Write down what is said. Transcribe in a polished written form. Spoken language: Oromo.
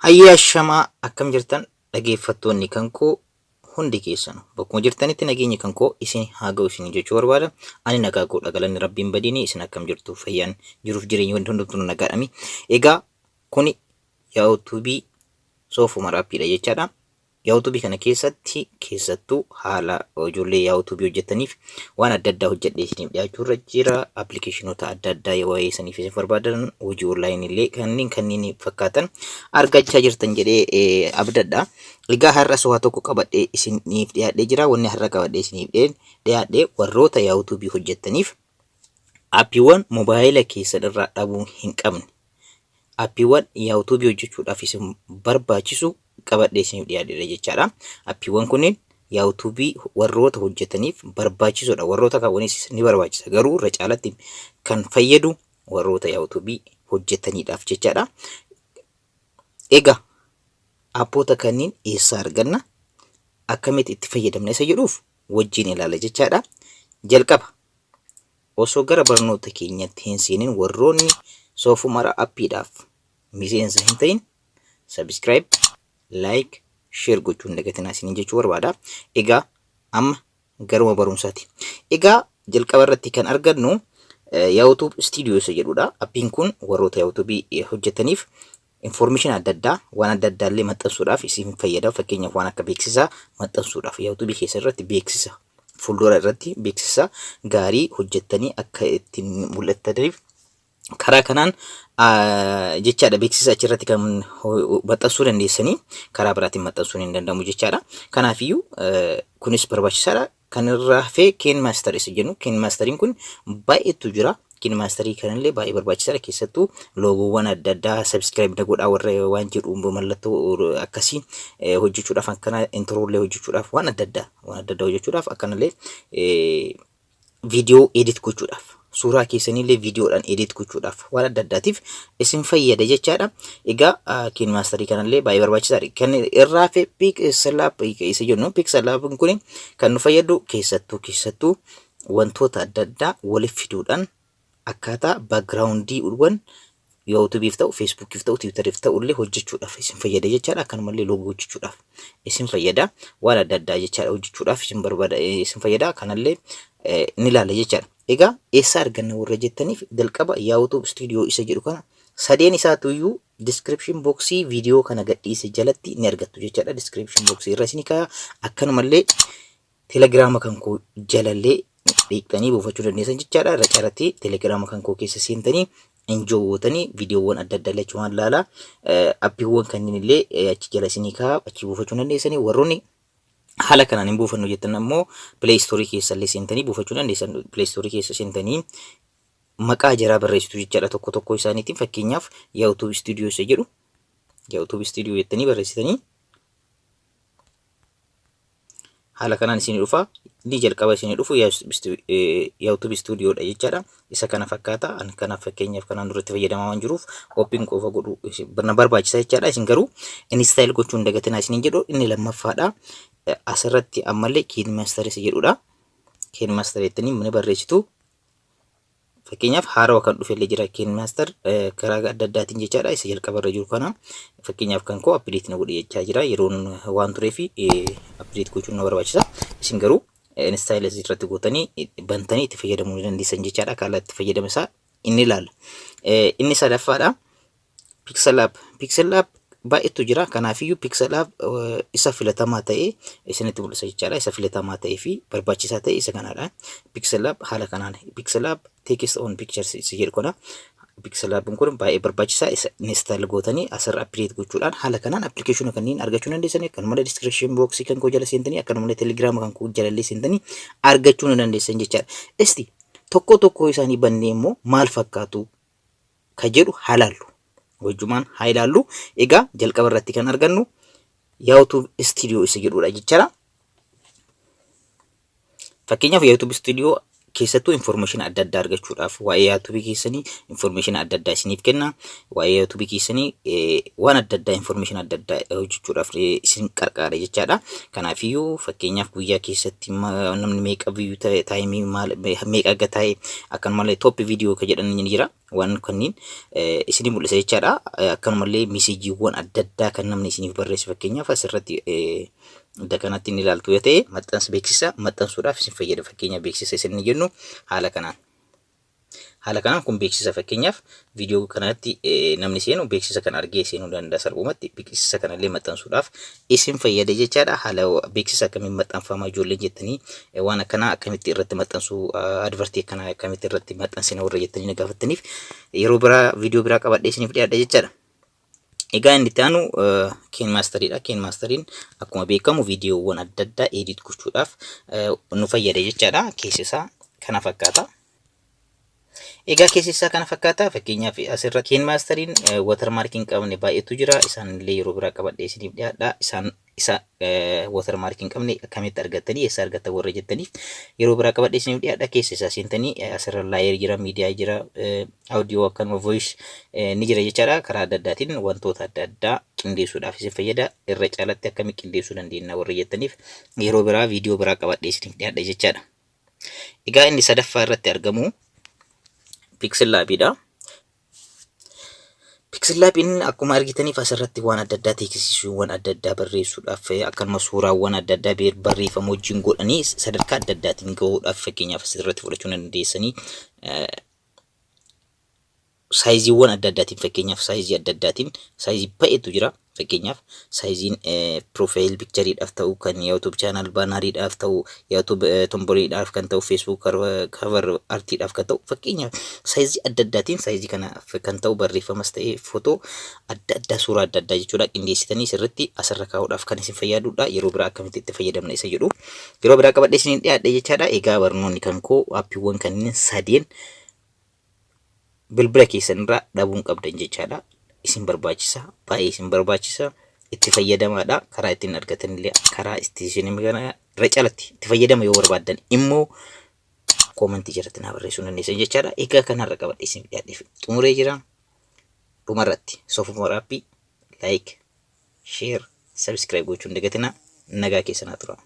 Hayyee, ashamaa, akkam jirtan dhageeffattoonni kan koo hundi keessanu? Bakkuma jirtanitti nageenyi kan koo isin haa ga'u isin jechuu barbaada. Ani nagaa koodha, galanni Rabbiin badiini. Isin akkam jirtu? Fayyaan jiruuf jireenyi wanti hundumtuu nagaadhami. Egaa kuni YouTubeii Soofumar Appiidha jechaadha. YouTubeii kana keessatti keessattuu haala ijoollee YouTubeii hojjetaniif waan adda addaa hojjedhee isiniif dhiyaachuu irra jira. Appilikeeshinoota adda addaa waa'ee isiniif isin barbaadan, hojii onlaayinii illee kanneen kanneen fakkaatan argachaa jirtan jedhee abdadha. Egaa har'as waa tokko qabadhee isiniif dhiyaadhee jira. Wanni har'a qabadhee isiniif dhiyaadhee warroota YouTubeii hojjetaniif aappiiwwan mobaayila keessan irraa dhabuu hin qabne, appiiwwan YouTubeii hojjechuudhaaf isin barbaachisu qabadhee isiniif dhiyaadheera jechaadha. Appiiwwan kunneen YouTubeii warroota hojjetaniif barbaachisoodha. Warroota kaawwanis ni barbaachisa. Garuu irra caalatti kan fayyadu warroota YouTubeii hojjetaniidhaaf jechaadha. Egaa appoota kanneen eessaa arganna? Akkamitti itti fayyadamna isa jedhuuf wajjin ilaala jechaadha. Jalqaba osoo gara barnoota keenyatti hin seenin, warroonni Soofumara Appiidhaaf miseensa hin ta'in subscribe, like, share gochuu hin dagatinaa isiniin jechuu barbaada. Egaa amma garuma barumsaati. Egaa jalqaba irratti kan argannu YouTube Studio isa jedhudha. Appiin kun warroota YouTube hojjetaniif information adda addaa, waan adda addaa illee maxxansuudhaaf isin fayyada. Fakkeenyaaf waan akka beeksisaa maxxansuudhaaf, YouTube keessa irratti beeksisa fuuldura irratti beeksisa gaarii hojjettanii akka ittiin mul'ataniif karaa kanaan jechaadha. Beeksisa achirratti kan maxxansuu dandeessanii, karaa biraatiin maxxansuun hin danda'amu jechaadha. Kanaafiyyuu kunis barbaachisaadha. Kan irraa hafee KineMaster isa jennu, KineMasteriin kun baay'eetu jira. KineMasterii kanallee baay'ee barbaachisaadha. Keessattuu loogoowwan adda addaa, subscribe na godhaa warra waan jedhu, mallattoo akkasii hojjechuudhaaf, akkana introllee hojjechuudhaaf, waan adda addaa hojjechuudhaaf, akkanallee viidiyoo edit gochuudhaaf, suuraa keessanillee viidiyoodhaan edit gochuudhaaf, waan adda addaatiif isin fayyada jechaadha. Egaa KineMasterii kanallee baay'ee barbaachisaadha. Kan irraa hafe PixelLab isa jennu, PixelLab kun kan nu fayyadu keessattuu wantoota adda addaa walitti fiduudhaan akkaataa backgroundiiwwan YouTubeiif ta'u, Facebookiif ta'u, Twitteriif ta'u illee hojjechuudhaaf isin fayyada jechaadha. Akkanumallee loogoo hojjechuudhaaf isin fayyada. Waan adda addaa jechaadha hojjechuudhaaf isin barbaada, isin fayyada. Kanallee ni ilaalla jechaadha. Egaa eessaa arganna warra jettaniif, jalqaba YouTube Studio isa jedhu kana sadeen isaatu iyyuu description boxii viidiyoo kana gadhiise jalatti ni argattu jechaadha. Description boxii irra isin kaa'a. Akkanumallee Telegiraama kan koo jalallee dhiqxanii buufachuu dandeessan jechaadha. Irra caalatti Telegiraama kan koo keessa seentanii enjoy gootanii viidiyoowwan adda addaa illee achumaan ilaalaa. Appiiwwan kanneen illee achi jala isinii kaa'a, achi buufachuu dandeessanii. Warroonni haala kanaan hin buufannu jettan ammoo Play Store keessa illee seentanii buufachuu dandeessan. Play Store keessa seentanii maqaa jaraa barreessitu jechaadha tokko tokko isaaniitiin. Fakkeenyaaf YouTube Studio isa jedhu, YouTube Studio jettanii barreessitanii haala kanaan isinii dhufa. Inni jalqaba isinii dhufu YouTube Studio dha jechaadha. Isa kana fakkaata. Ani kanaaf fakkeenyaaf kanaan duratti fayyadamaa waan jiruuf open qofa godhu na barbaachisa jechaadha. Isin garuu install gochuu hin dagatinaa isiniin jedhu. Inni lammaffaadha. Asirratti ammallee KineMaster isa jedhudha. KineMaster jettanii ni barreessitu. Fakkeenyaaf haarawaa kan dhufe illee jira KineMaster karaa adda addaatiin jechaadha. Isa jalqaba irra jiru kana fakkeenyaaf kan koo update na godhe jechaa jira. Yeroon waan tureef update gochuun na barbaachisa. Isin garuu install irratti gootanii bantanii itti fayyadamuu ni dandeessan jechaadha. Akkaataa itti fayyadama isaa inni ilaalla. Inni sadaffaadha. PixelLab. PixelLab baay'eetu jira. Kanaafiyyuu PixelLab isa filatamaa ta'e isinitti mul'isa jechaadha. Isa filatamaa ta'ee fi barbaachisaa ta'e isa kanaadha. PixelLab haala kanaan PixelLab text on pictures isa jedhu kana. PixelLab kun baay'ee barbaachisaa. Isa install gootanii asirra update gochuudhaan haala kanaan appilikeeshina kanneen argachuu dandeessanii. Akkanumallee description box kan koo jala seentanii, akkanumallee Telegram kan koo jalallee seentanii argachuu ni dandeessan jechaadha. Isti tokko tokko isaanii bannee immoo maal fakkaatu ka jedhu haa ilaallu. Wajjumaan haa ilaallu. Egaa jalqaba irratti kan argannu YouTube Studio isa jedhudha jechaadha. Fakkeenyaaf YouTube Studio keessattuu information adda addaa argachuudhaaf, waa'ee YouTube keessanii information adda addaa isiniif kenna. Waa'ee YouTube keessanii waan adda addaa, information adda addaa hojjechuudhaaf isin qarqaara jechaadha. Kanaafiyyuu fakkeenyaaf guyyaa keessatti namni meeqa view ta'e, timeii maal meeqa akka ta'e, akkanumallee top video ka jedhan ni jira. Waan kanneen isinii mul'isa jechaadha. Akkanumallee messageiiwwan adda addaa kan namni isiniif barreesse, fakkeenyaaf asirratti idda kanatti inni ilaaltu yoo ta'e, maxxansa beeksisa maxxansuudhaaf isin fayyada. Fakkeenya beeksisa isin jennu haala kanaan. Haala kanaan kun beeksisa, fakkeenyaaf viidiyoo kanatti namni seenu beeksisa kana argee seenuu danda'a salphumatti. Beeksisa kanallee maxxansuudhaaf isin fayyada jechaadha. Haala beeksisa akkamiin maxxanfama ijoolleen jettanii, waan akkanaa akkamitti irratti maxxansuu, advertii akkanaa akkamitti irratti maxxansina warra jettanii na gaafattaniif, yeroo biraa viidiyoo biraa qabadhee isiniif dhiyaadha jechaadha. Egaa inni itti aanu KineMasteriidha. KineMasteriin akkuma beekamu viidiyoowwan adda addaa edit gochuudhaaf nu fayyada jechaadha. Keessi isaa kana fakkaata. Egaa keessi isaa kana fakkaata. Fakkeenyaaf asirra KineMasteriin watermarkii hin qabne baay'eetu jira. Isaan illee yeroo biraa qabadhee isiniif dhiyaadha. Isaan isa watermarkii hin qabne akkamitti argattanii, eessa argattan warra jettaniif, yeroo biraa qabadhee isiniif dhiyaadha. Keessa isaa seentanii asirra layer jira, media jira, audio, akkanuma voice ni jira jechaadha. Karaa adda addaatiin wantoota adda addaa qindeessuudhaaf isin fayyada. Irra caalatti akkamitti qindeessuu dandeenya warra jettaniif, yeroo biraa viidiyoo biraa qabadhee isiniif dhiyaadha jechaadha. Egaa inni sadaffaa irratti argamu PixelLabiidha. PixelLabiin akkuma argitaniif asirratti waan adda addaa, textiiwwan adda addaa barreessuudhaaf, akkanuma suuraawwan adda addaa barreeffama wajjin godhanii sadarkaa adda addaatiin gahuudhaaf, fakkeenyaaf asirratti fudhachuu dandeessanii, sizeiiwwan adda addaatiin, fakkeenyaaf sizeii adda addaatiin, sizeii baay'eetu jira. Fakkeenyaaf sizeiin profile pictureiidhaaf ta'u, kan YouTube channel banneriidhaaf ta'u, YouTube thumbnailiidhaaf kan ta'u, Facebook cover artiidhaaf kan ta'u, fakkeenyaaf sizeii adda addaatiin sizeii kana kan ta'u barreeffamas ta'e footoo adda addaa, suuraa adda addaa jechuudha, qindeessitanii sirriitti asirra kaa'uudhaaf kan isin fayyadudha. Yeroo biraa akkamitti itti fayyadamna isa jedhu yeroo biraa qabadhee isiniin dhiyaadhe jechaadha. Egaa barnoonni kan koo appiiwwan kanneen sadeen bilbila keessan irraa dhabuun qabdan jechaadha. Isin barbaachisa, baay'ee isin barbaachisa. Itti fayyadamaadha. Karaa ittiin argatan illee, karaa itti isin irra caalatti itti fayyadama yoo barbaaddan immoo, commentii jalatti naa barreessuu dandeessan jechaadha. Egaa kanarra qabadhee isin dhiyaadheef xumuree jira. Dhumarratti Soofumar Appii like, share, subscribe gochuun dagatinaa. Nagaa keessanaa tura.